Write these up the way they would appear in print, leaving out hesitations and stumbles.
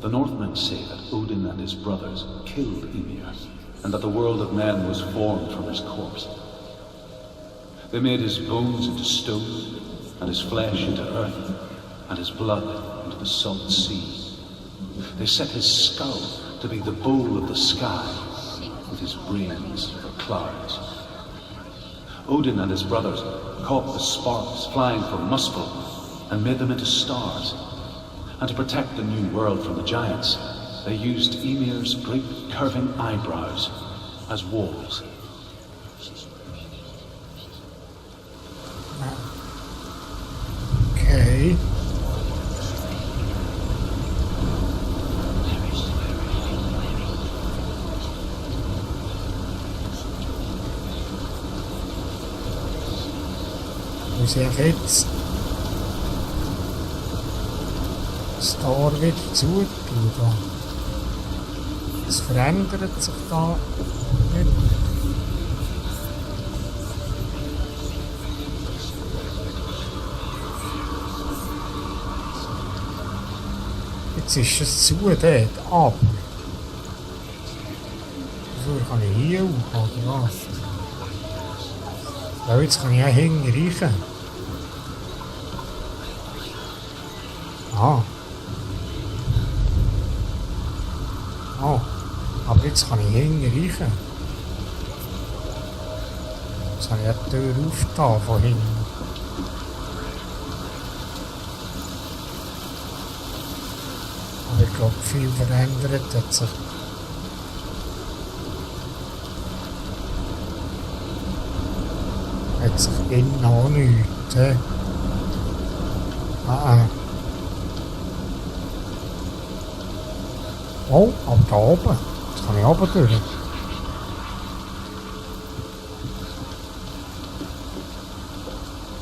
The Northmen say that Odin and his brothers killed Ymir, and that the world of men was formed from his corpse. They made his bones into stone, and his flesh into earth, and his blood into the salt sea. They set his skull to be the bowl of the sky, with his brains for clouds. Odin and his brothers caught the sparks flying from Muspel and made them into stars. And to protect the new world from the giants, they used Ymir's great curving eyebrows as walls. Okay. Muss ich jetzt das Tor wieder zutun? Es verändert sich da nicht. Jetzt ist es zu dort, aber wieso kann ich hier auch, oder was? Ja, jetzt kann ich auch hinreichen. Ah. Oh, aber jetzt kann ich hinreichen. Jetzt habe ich die Tür aufgetan von hinten. Aber ich glaube, viel verändert hat sich. Hat sich innen auch nichts. Oh, aber da oben. Jetzt kann ich oben durch.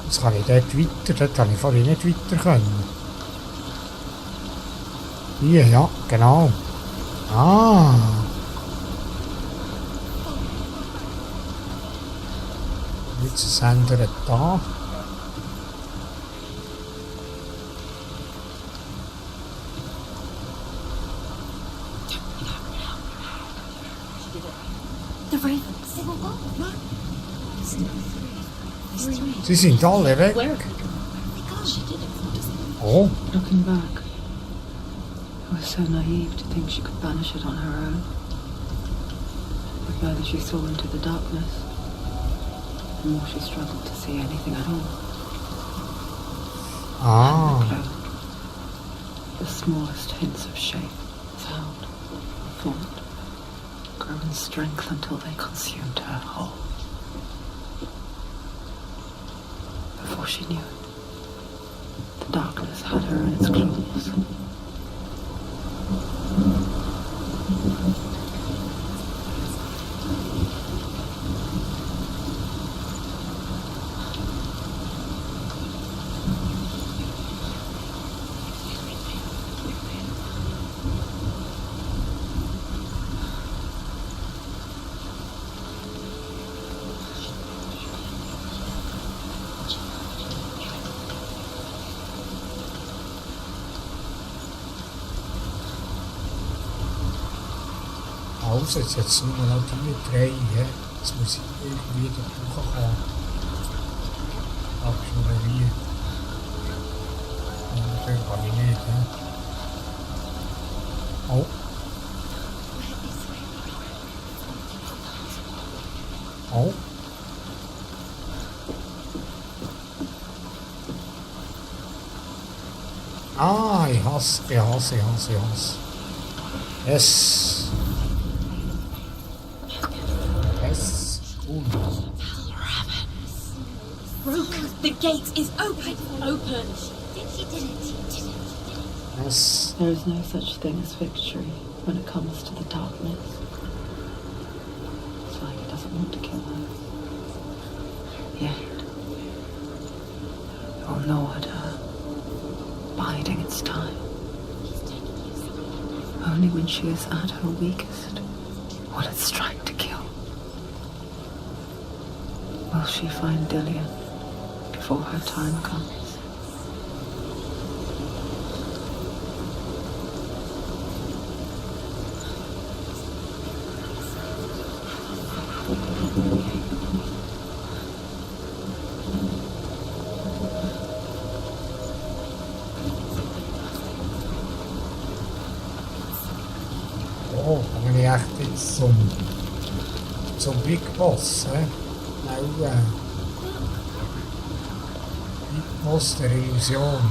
Jetzt kann ich dort weiter. Dort habe ich vorhin nicht weiter können. Hier, ja, genau. Ah. Jetzt ist es ändert da. Sie sind alle weg. Oh. Looking back, I was so naive to think she could banish it on her own. The further she saw into the darkness, the more she struggled to see anything at all. Ah. And the cloak, the smallest hints of shape, sound, thought, grow in strength until they consumed her whole. Before she knew it, the darkness had her in its claws. Also, jetzt nur noch die drei. He? Jetzt muss ich irgendwie da durchkommen. Aber schon wie. Natürlich kann ich nicht. He? Oh. Oh. Ah, ich hasse. Yes. Yes. Cool. Rook, the gate is open. Open. She did it. Yes. There is no such thing as victory when it comes to the darkness. It's like it doesn't want to kill her. Yet, you're gnawed her, biding its time. Only when she is at her weakest will it strike to kill. Will she find Dillion before her time comes? zum Big Boss, Big Boss der Illusion.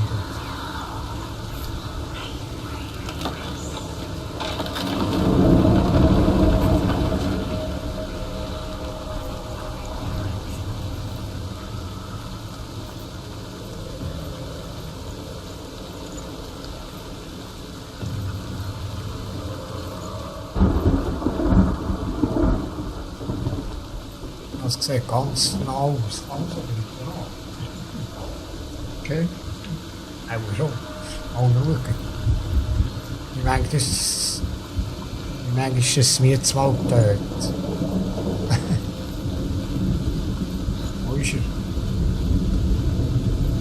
Das sieht ganz nah aus. Also, okay. Aber schon. Mal schauen. Ich meine, ist es mir zu weit dort. Wo ist er?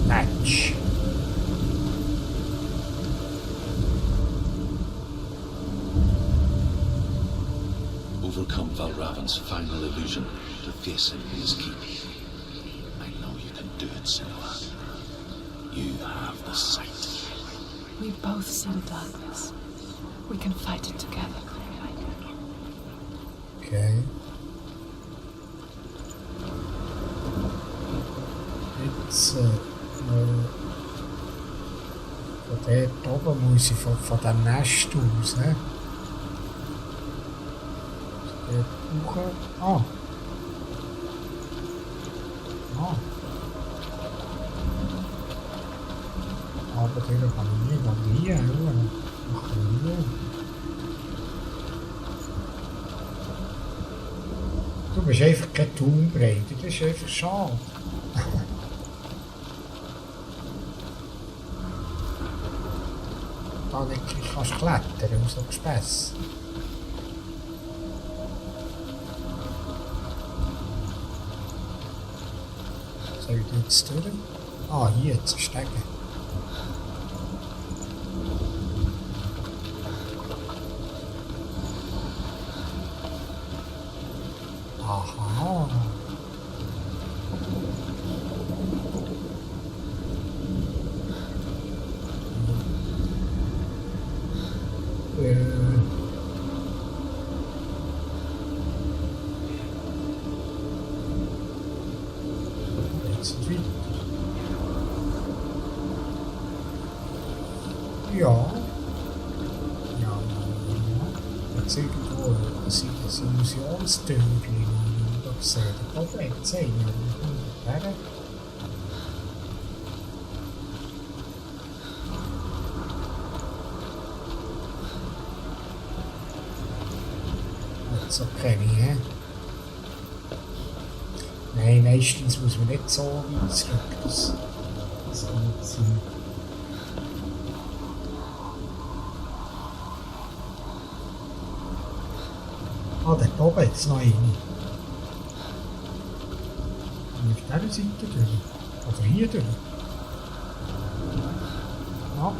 Match. Overcome Valravan's final illusion to face him in his keep. I know you can do it, Senua. You have the sight. We both see the darkness. We can fight it together. Okay. Jetzt, von dort oben muss ich von dem Nest aus, ne? Dort hoch. Aber den kann ich nicht hier, Du bist einfach kein Turmbreite, das ist einfach schade. Da wirklich kannst du klettern und so Gespäss. Soll ich jetzt durch? Ah, hier, jetzt stecken. Aha. Jetzt wieder. Ja. Jetzt irgendwo ein Illusionstürmchen. Das ist der Problem. Sehen wir her. So kenne ich, hä? Nein, meistens muss man nicht so weit zurück. Das kann nicht sein. Ah, dort oben jetzt noch eine. Auf dieser Seite durch. Oder hier durch. Ja.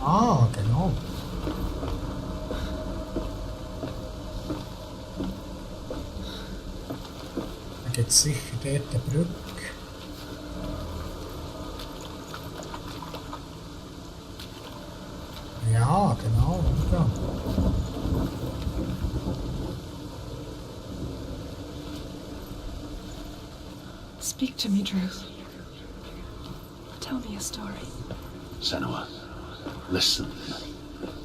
Ah, genau. Da gibt es sicher dort eine Brücke. Ja, genau. Ja. Speak to me, Druth. Tell me a story. Senua, listen.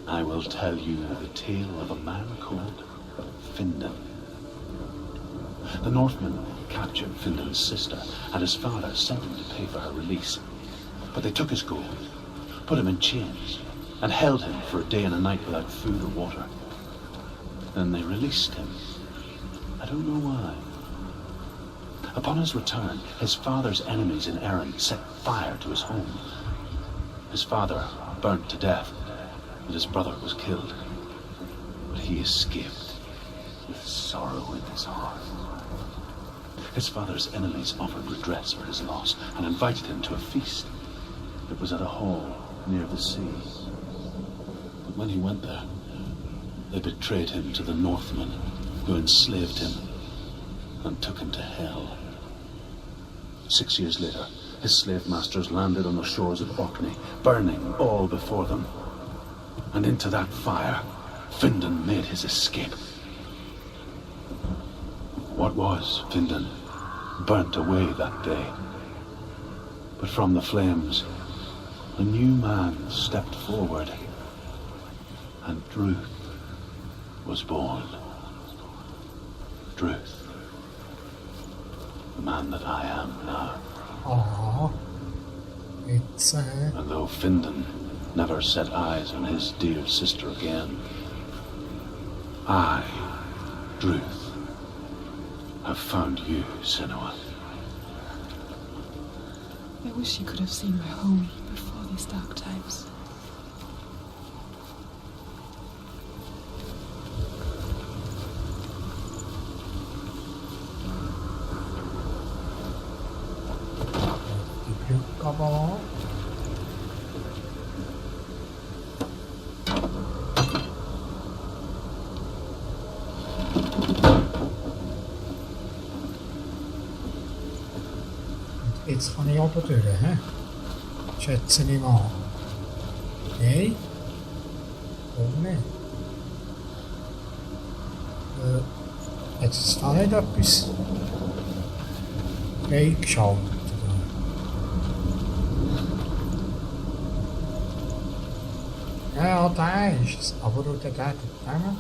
I will tell you the tale of a man called Findan. The Northmen captured Findan's sister, and his father sent him to pay for her release. But they took his gold, put him in chains, and held him for a day and a night without food or water. Then they released him. I don't know why. Upon his return, his father's enemies in Erin set fire to his home. His father burnt to death, and his brother was killed. But he escaped with sorrow in his heart. His father's enemies offered redress for his loss and invited him to a feast. It was at a hall near the sea. But when he went there, they betrayed him to the Northmen, who enslaved him and took him to hell. 6 years later, his slave masters landed on the shores of Orkney, burning all before them. And into that fire Findan made his escape. What was Findan burnt away that day. But from the flames, a new man stepped forward, and Druth was born. Druth, the man that I am now. Aww. It's, And though Findan never set eyes on his dear sister again, I, Druth, have found you, Senua. I wish you could have seen my home before these dark times. die bruk allemaal. Jetzt kann ich aber durch, hä? Schätze ich mal. Nein? Warum nicht? Hat es da nicht etwas freigeschaltet? Ja, da ist es. Aber wo der da zusammen?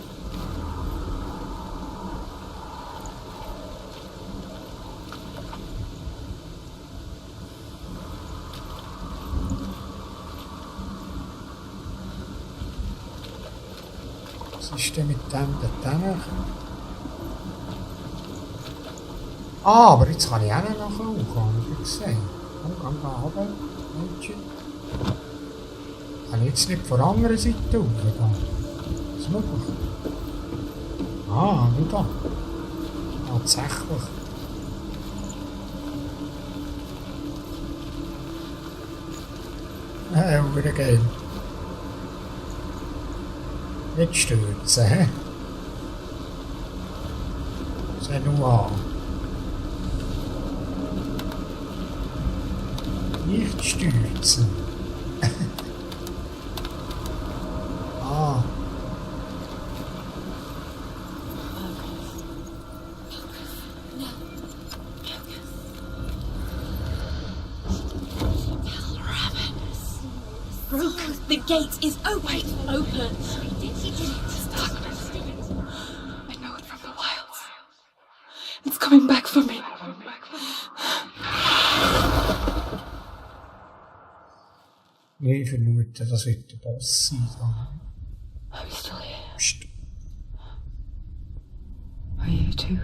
Was ist denn mit dem da zusammen? Ah, aber jetzt kann ich auch noch nachschauen, habe ich gesehen. Komm, geh runter, Mädchen. Kann ich jetzt nicht von der anderen Seite raufgehen? Ist möglich? Ah, nur da. Tatsächlich. Wieder gehen. Nicht stürzen, hä? Seh nur an. Nicht stürzen. Ah. Broke. The gate is open. Open. She did it. Darkness. I know it from the wilds. It's coming back for me. Ich vermute, das wird der Boss sein. Are we still here? Psst. Are you too?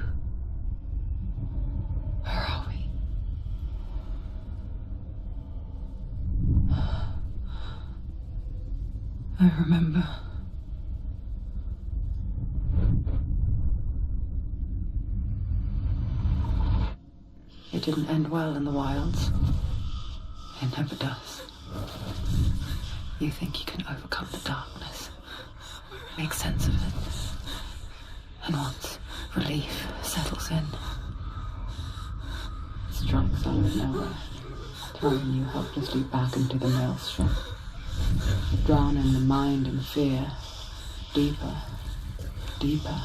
Where are we? I remember. It didn't end well in the wilds. It never does. You think you can overcome the darkness, make sense of it, and once relief settles in, it strikes out of nowhere, throwing you helplessly back into the maelstrom, drowning the mind in fear, deeper, deeper,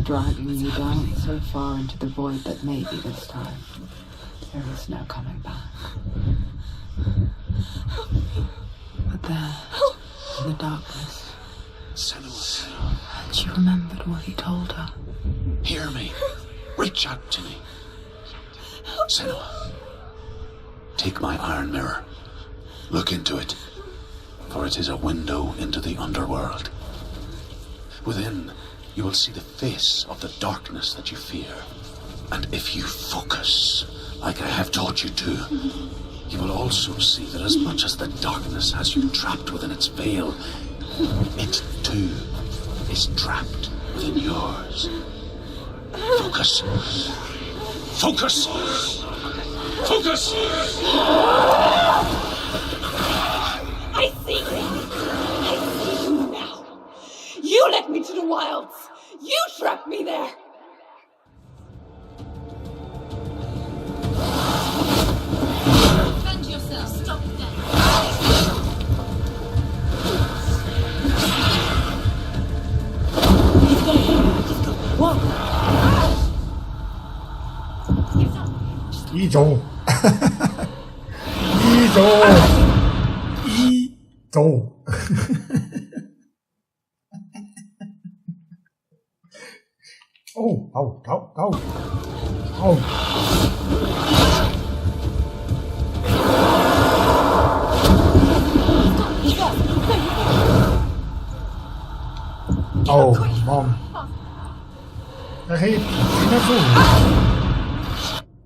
dragging you down so far into the void that maybe this time there is no coming back. But there, in the darkness, Senua, she remembered what he told her. hear me. Reach out to me. Senua, take my iron mirror. Look into it, for it is a window into the underworld. Within, you will see the face of the darkness that you fear. And if you focus, like I have taught you to, you will also see that as much as the darkness has you trapped within its veil, it too is trapped within yours. Focus. Focus! Focus! I see you now. You led me to the wilds. You trapped me there. Defend yourself. Stop that. Ido. Ido. Ido. Oh, oh, oh, oh. Oh. Oh, man. Daar heeft wie naar voren.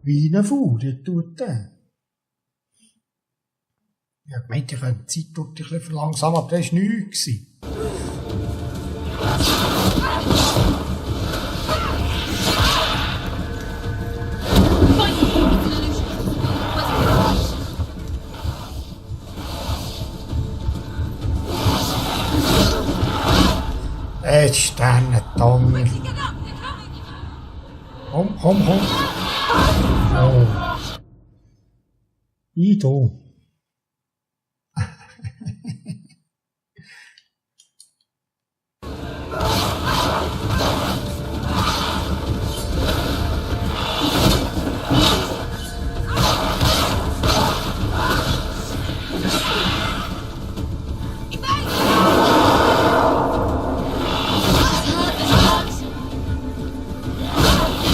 Wie naar voren doet dat? Ja, ik meinte, de tijd tut dich even langsam, aber das war nichts. Jetzt stehen Tom. Kom. Oh. Ido.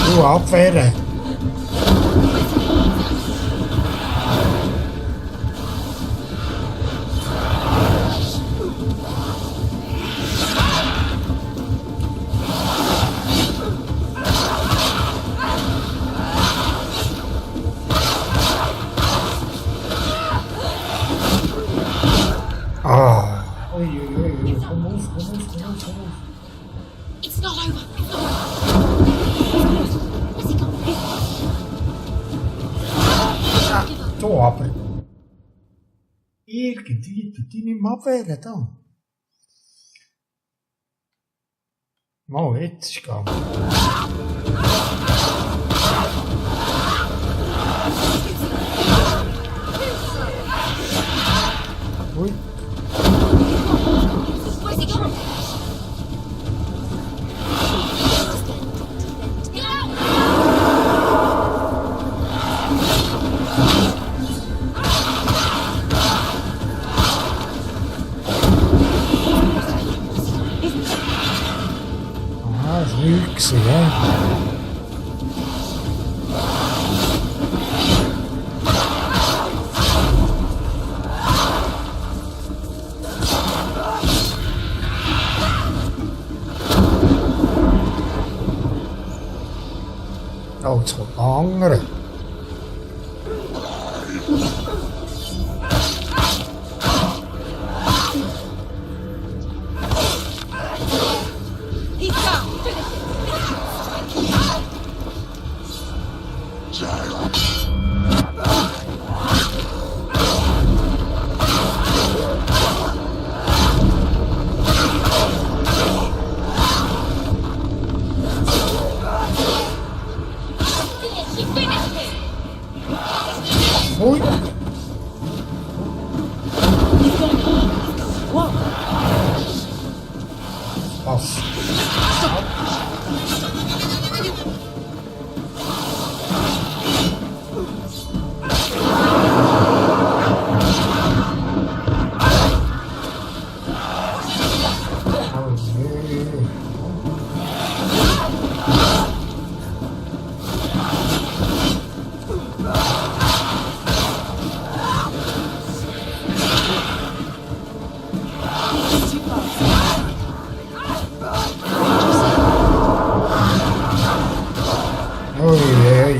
Du abwehren. Ah. Oi, kom op. It's not over. Zo, aber irgendwie tut die nicht mehr abwehren da. Mal, jetzt ist gegangen. Ui. Where's he gone? Ah, das ist nichts, ja. Oh, het gaat hangeren. He's gone. She finished him. Oei. What? Pas. Oh, nee. Oei.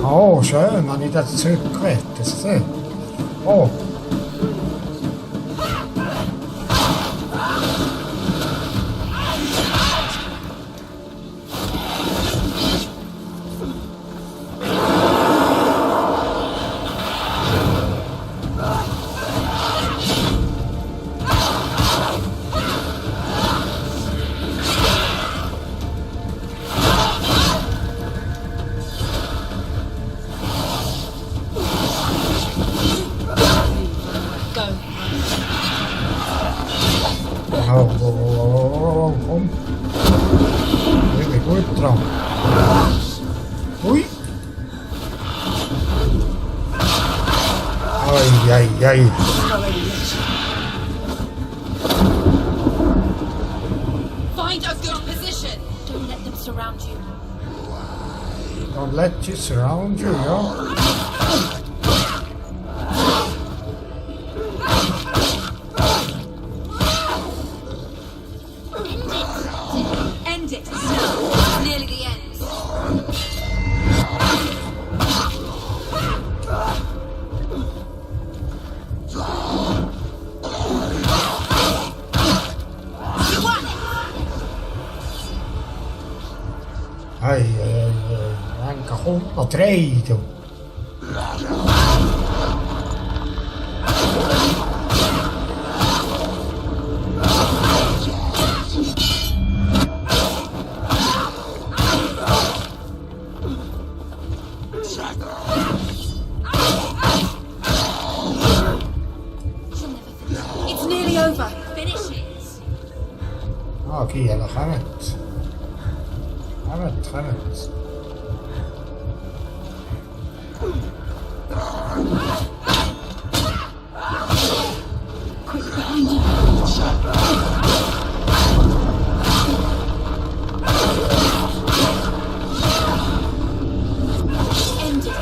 Oh, schön, habe ich das zurückgerettet. Oh. Ai, ai, ai. Find a good position. Don't let them surround you. Don't let you surround you, ja. End it. No. Nearly the end. Ai, arranca com o treino. It's nearly over. Finish it. Aqui ela gaat. Gaat. Quick, behind you. End it.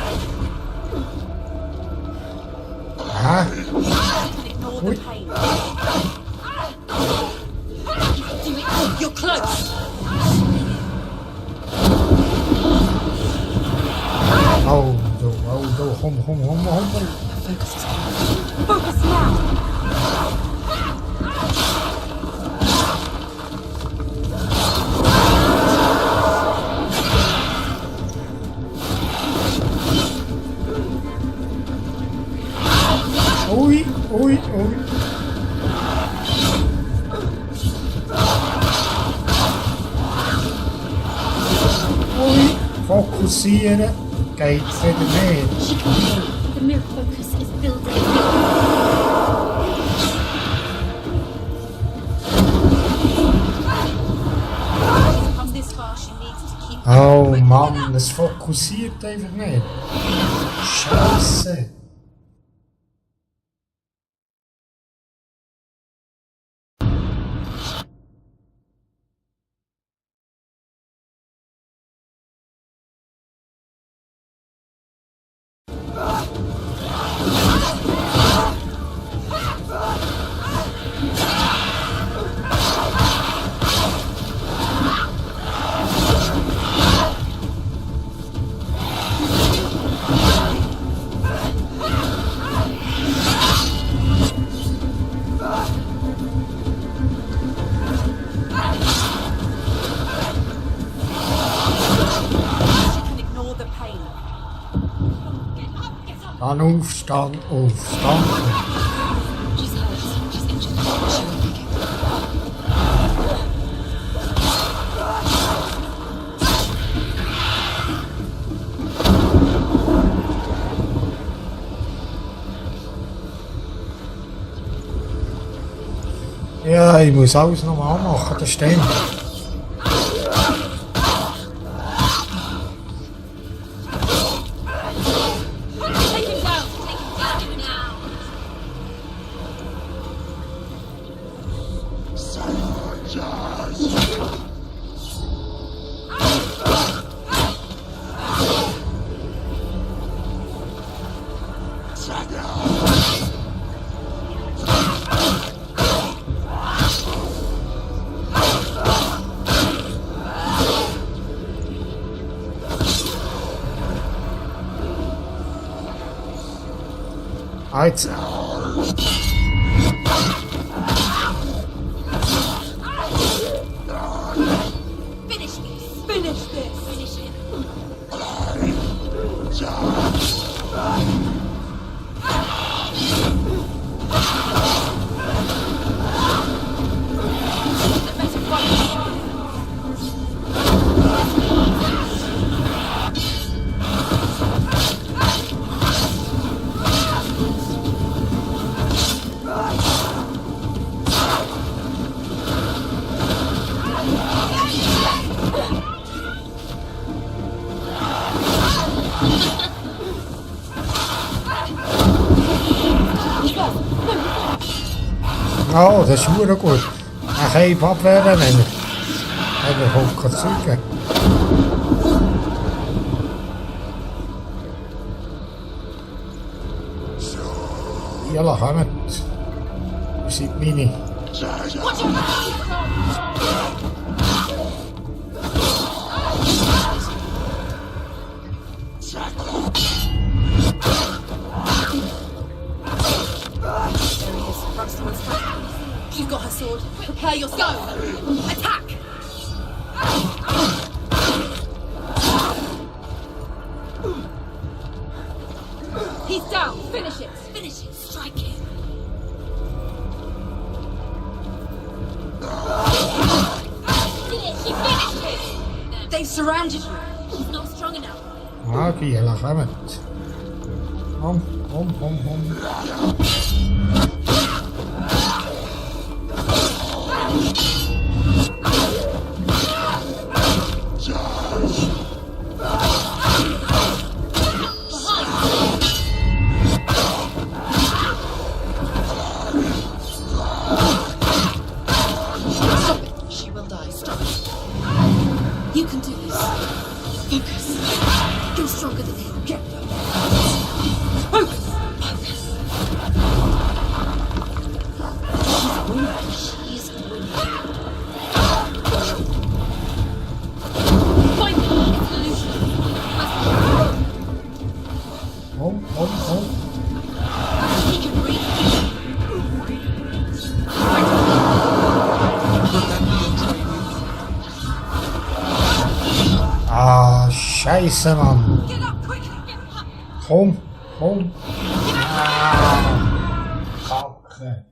Ah, Ignore the pain. Do it. You're close. hom. Focus is perfect. Focus now. Oei. Fokuseren. Kijk verder mee. The mirror focus is building. Come this far, she needs to keep. Oh man, dus focuseert even mee. Scheiße. Dan opstaan. She's hurt. She's injured. She won't make it. Ja, je moet alles nog allemaal gaan staan. Uit. Finish this. Finish this. Finish it. Oh, dat is heel goed. Dan ga je even afwerken en dan gewoon gaat zoeken. Jalla, gaan het. Je ziet me niet. She's got her sword. Prepare yourself. Attack! He's down. Finish it. Finish it. Strike him. She finished him. They've surrounded you. He's not strong enough. Oké, jalla, gaan het. Om. She will die. Stop it. You can do this. Focus. You're stronger than him. Get focus. She's winning. Find him. It's an illusion. Om. He can breathe. Ah, scheiße, man. Get up quickly. Get up. Kom. Kanker.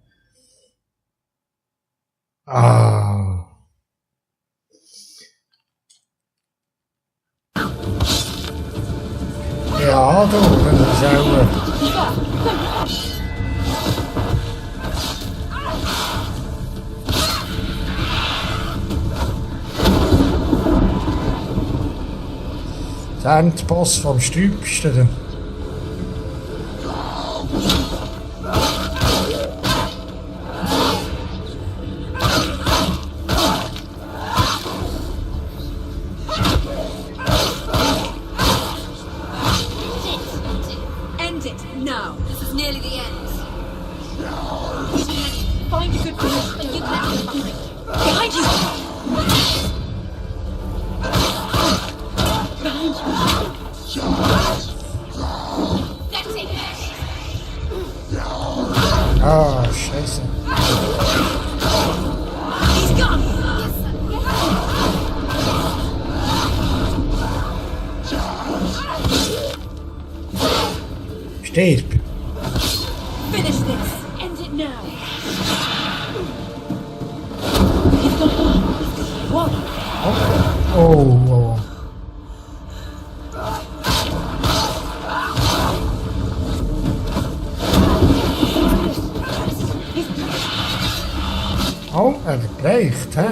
Ja, du, dan zijn we. De eindpas vom Stübsten. End it now. This is nearly the end. Find a good position and you left him behind. Behind you. That's it. Ah, scheiße. He's gone. Stirb. Finish this. End it now. He's gone. One. Oh. Oh, er dreigt, hè?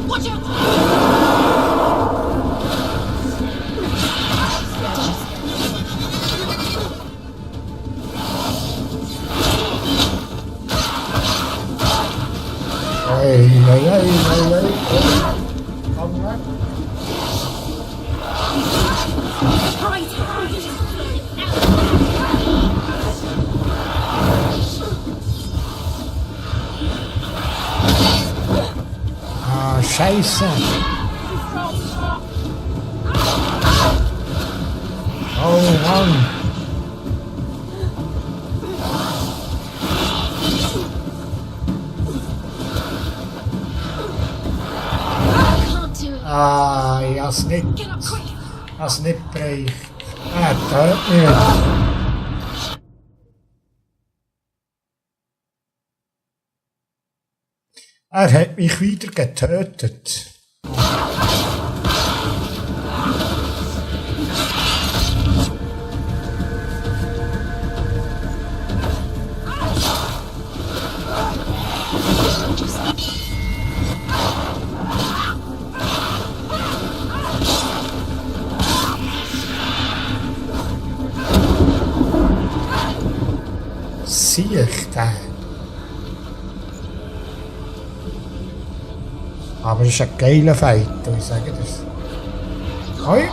Watch out. Hey. Kom maar. Ah, scheiße. Oh, Mann. Ah, als niet breekt. Ah, dat niet. Er hat mich wieder getötet. Sieh ich den? Aber es ist ein geiler Fight, ich sage das. Hoi!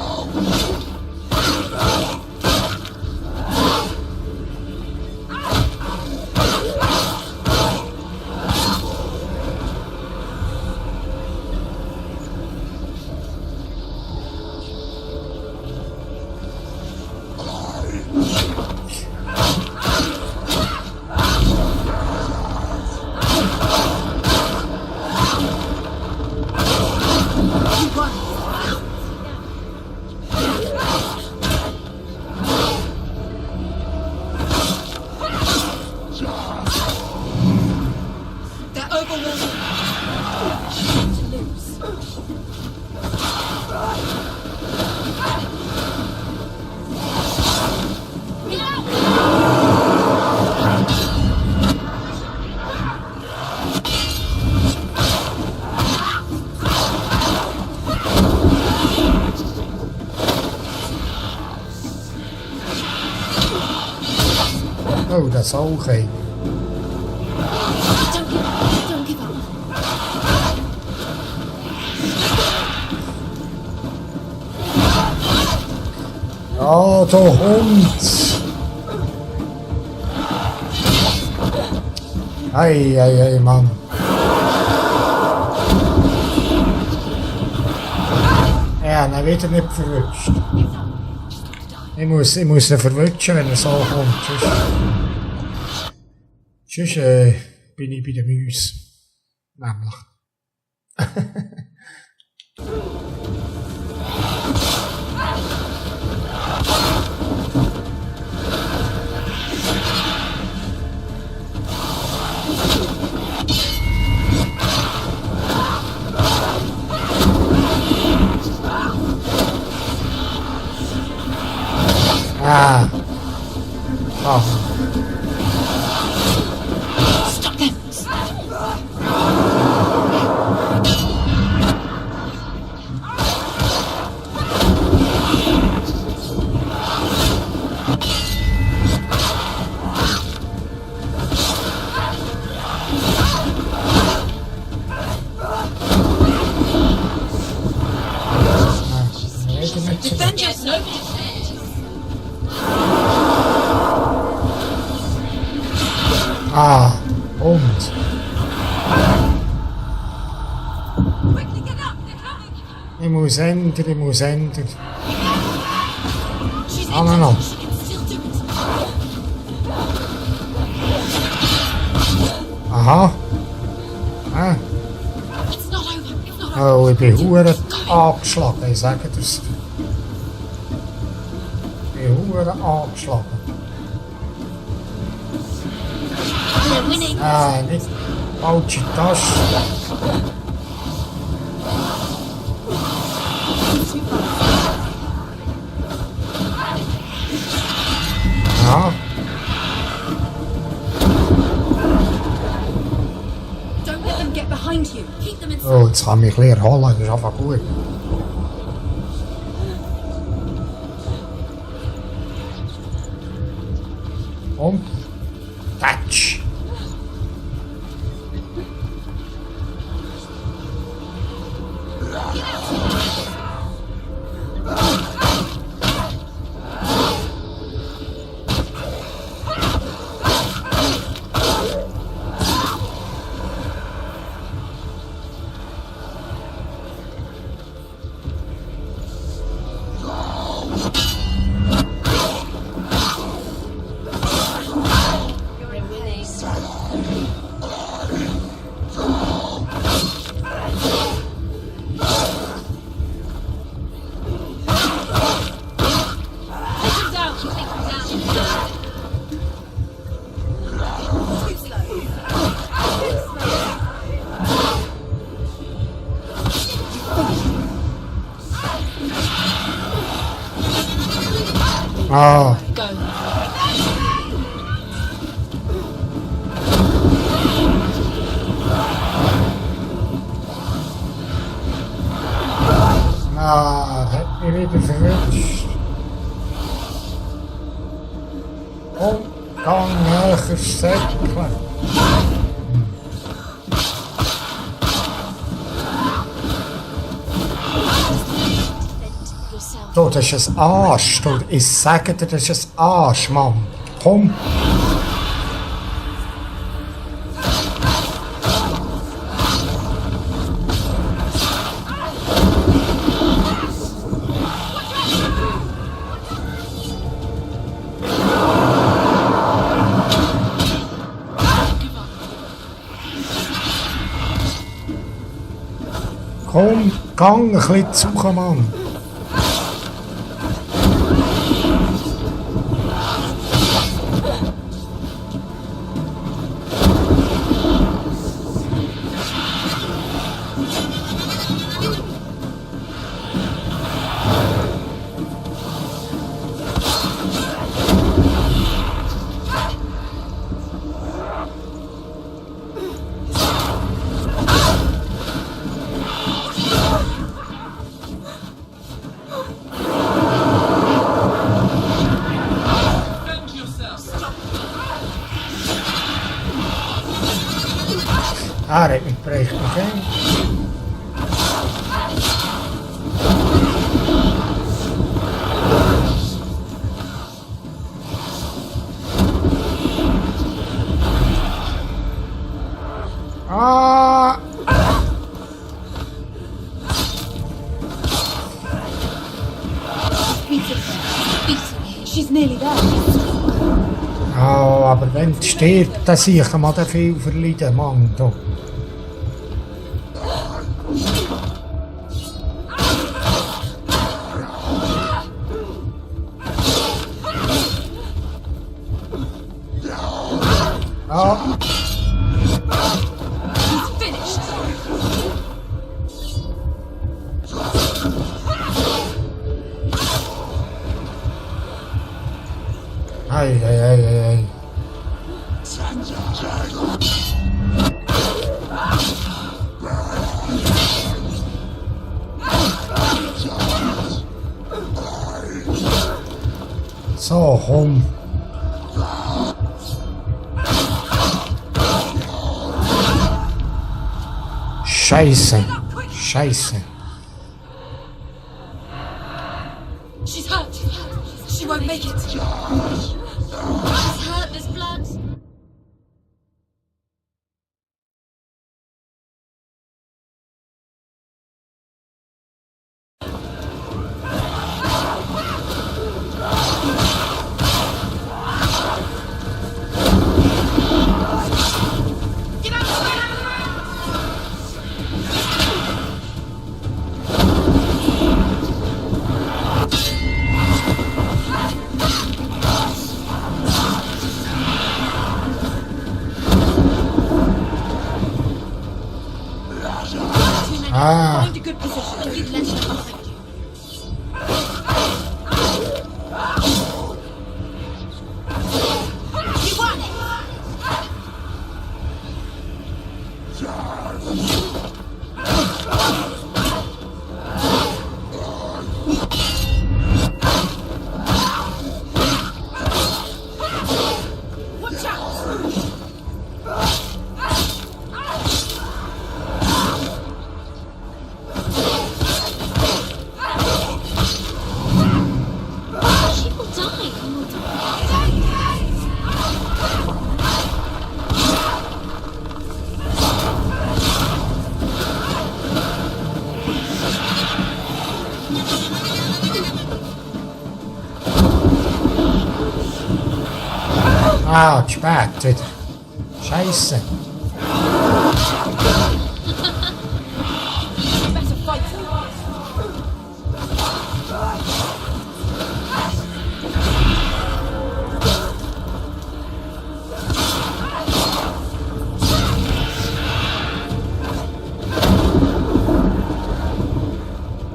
Oh, dat is ook geen. Don't give up. Oh, de hond. Hey, man. Ja, dan weet het niet verwutscht. Ik moest ze verwutschen, wenn er so kommt. Sonst bin ich bei den Mäusen. Nämlich. Ah. Oh. Stop them. Defend yourself. Ah, und. Ich muss ändern. Ah, no. Aha. Ah. Oh, ich bin verdammt angeschlagen, ich sage das. Ich bin verdammt angeschlagen. Ah, nicht falsche Tasche. Ja. Don't let them get behind you. Keep them in Oh, jetzt kann ich mich ein bisschen erholen, das ist einfach gut. Und Touch. Ah, Go. hat mich wieder verrutscht. Komm, gang näher säckeln. Du, das ist ein Arsch. Du, ich sage dir, das ist ein Arsch, Mann. Komm. Komm, gang ein bisschen zu, Mann. Ah, dat ik preeg meteen. Ah! She's nearly there. Oh, aber wenn es stirbt, dann sehe ich mal viel verleiden, Mann. Du. Ah. Ei, ei, ei, ei, ei. So, komm. Scheiße. Scheiße. She's hurt. She won't make it. She's hurt. There's blood. Ah. Find a good position. You'd let her behind you. You won it! Watch out! Ah, spät wieder. Scheiße. Better fight her.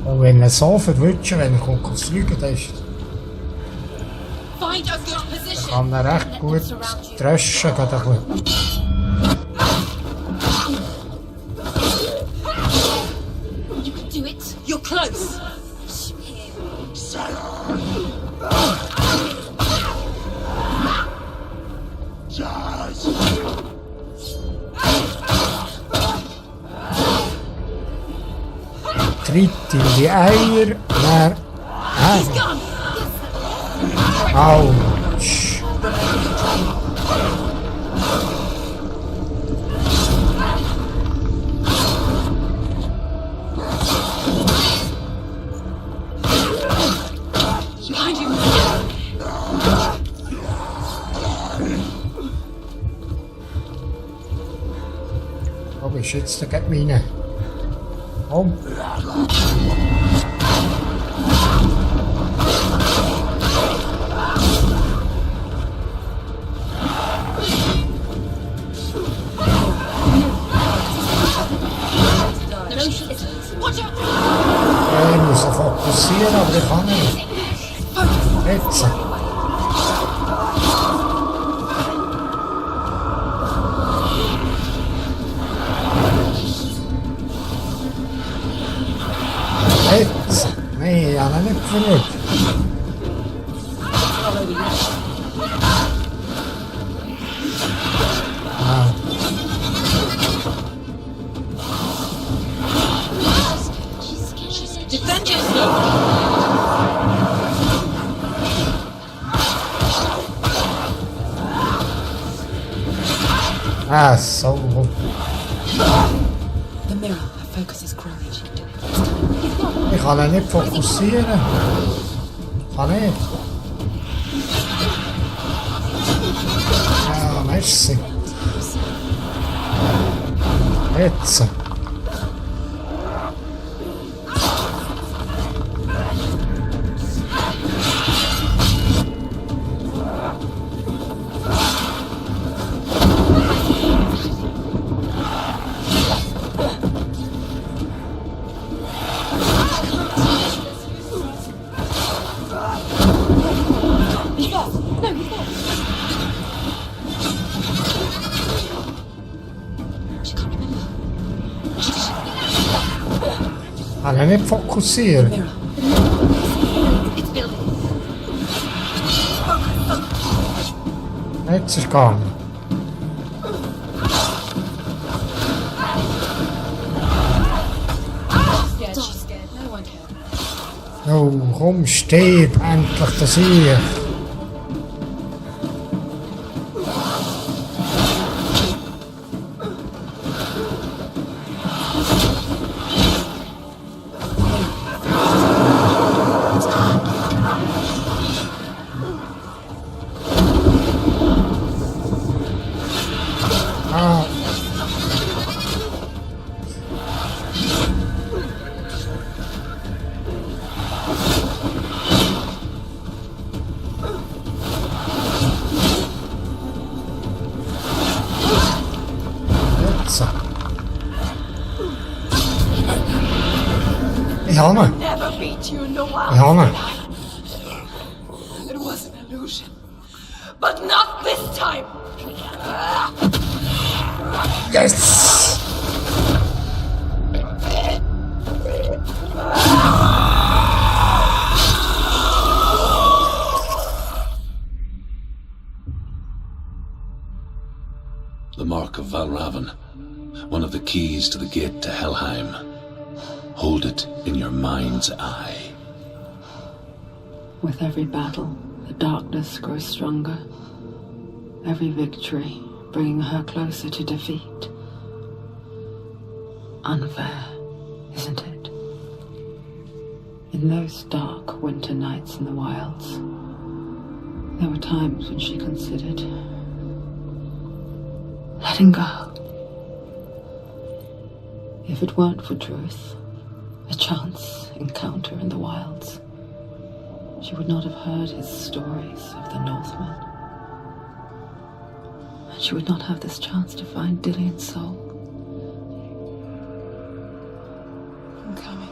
Und wenn er so verwünscht, wenn er kommt aufs Fliegen, dann ist Kann er recht gut dreschen, gerade ein bisschen. You can do it. You're close. Tritt in die Eier, naar... He's gone. Autsch. Behind you. Wo bist du jetzt? Da geht meine. Komm. Watch out. Ich muss ihn fokussieren, aber ich kann nicht. Jetzt. Jetzt. Nein, ich habe ihn nicht verrückt. Defend yourself. Ah, so gut. The mirror. Her focus is growing. She can do it. Ich kann ihn nicht fokussieren. Kann nicht. Ja, merci. Jetzt. He's lost. No, he's lost. She can't remember. Kann ihn nicht fokussieren. Mirror. It's building. Jetzt ist es gegangen. Scared. She's scared. No one cares. Oh, komm, stirb endlich, das hier. Ah. Jetzt. Ich habe ihn. Never beat you in the wild. Ich habe ihn. It was an illusion. But not this time. Yes! The Mark of Valravan, one of the keys to the gate to Helheim. Hold it in your mind's eye. With every battle, the darkness grows stronger. Every victory bringing her closer to defeat. Unfair, isn't it? In those dark winter nights in the wilds, there were times when she considered letting go. If it weren't for Druth, a chance encounter in the wilds, she would not have heard his stories of the Northmen. And she would not have this chance to find Dillion's soul. I'm coming.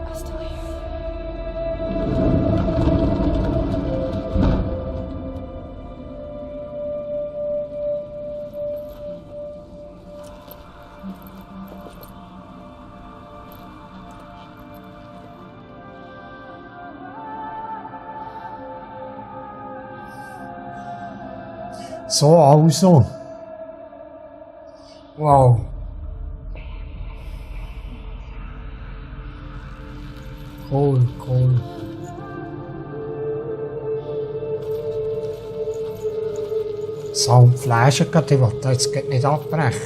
I still hear you. So, also. Wow. Cool, cool. Soundflasche gerade, ich will das jetzt nicht abbrechen.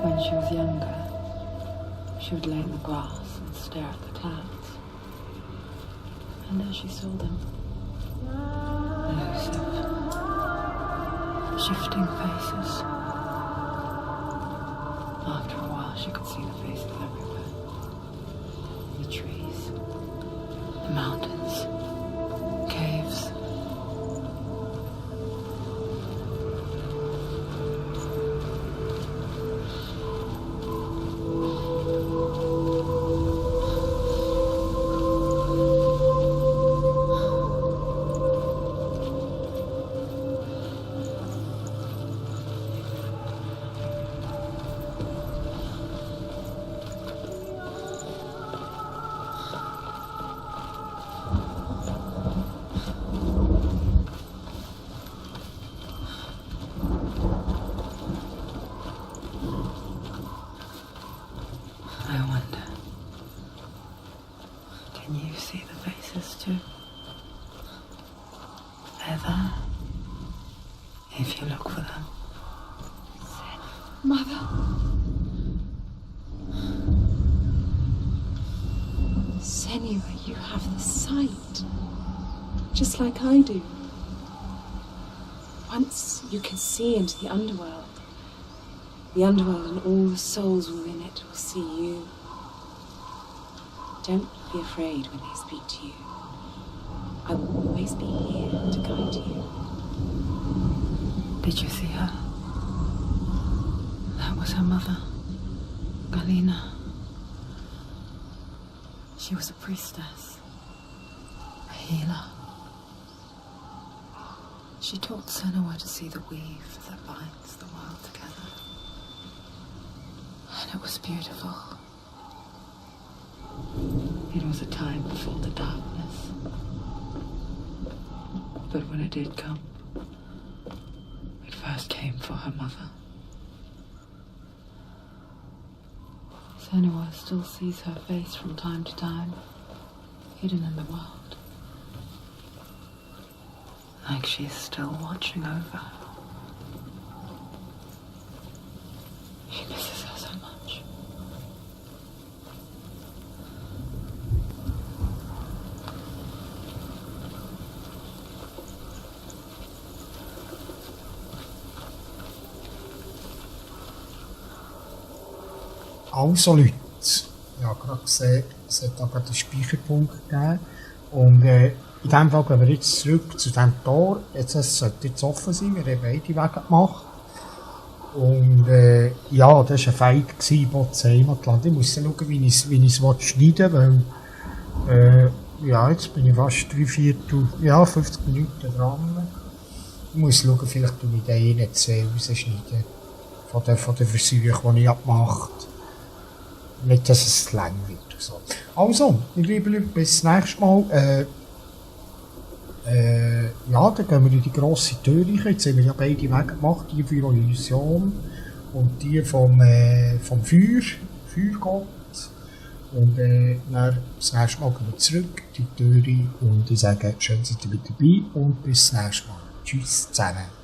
When she was younger, she would lay in the grass and stare at the clouds. And as she saw them, elusive, shifting faces. After a while, she could see the faces everywhere. The trees, the mountains, caves. I wonder, can you see the faces too? They're there, if you look for them. Mother. Senua, you have the sight. Just like I do. Once you can see into the underworld. The underworld and all the souls within it will see you. Don't be afraid when they speak to you. I will always be here to guide you. Did you see her? That was her mother, Galina. She was a priestess, a healer. She taught Senua to see the weave that binds the world together. And it was beautiful. It was a time before the darkness. But when it did come, it first came for her mother. Senua still sees her face from time to time, hidden in the world. Like she's still watching over her. She misses her so much. Also Leute, ich habe gerade gesehen, es hat da gerade einen Speicherpunkt gegeben. Und in dem Fall gehen wir jetzt zurück zu diesem Tor. Jetzt sollte jetzt offen sein, wir haben beide Wege gemacht. Und ja, das war ein Fight bei Heimatland. Ich muss schauen, wie ich es schneiden will, weil ja, jetzt bin ich fast 50 Minuten dran. Ich muss schauen, vielleicht tue ich den nicht sehr rausschneiden. Von den Versuchen, die ich gemacht habe. Nicht, dass es lang wird. So. Also, meine lieben Leute, bis zum nächsten Mal. Ja, dann gehen wir in die grosse Tür rein. Jetzt haben wir ja beide Wege gemacht, die für Illusion und die vom Feuergott. Und dann das nächste Mal gehen wir zurück in die Tür rein und ich sage, schön seid ihr mit dabei und bis zum nächsten Mal. Tschüss zusammen.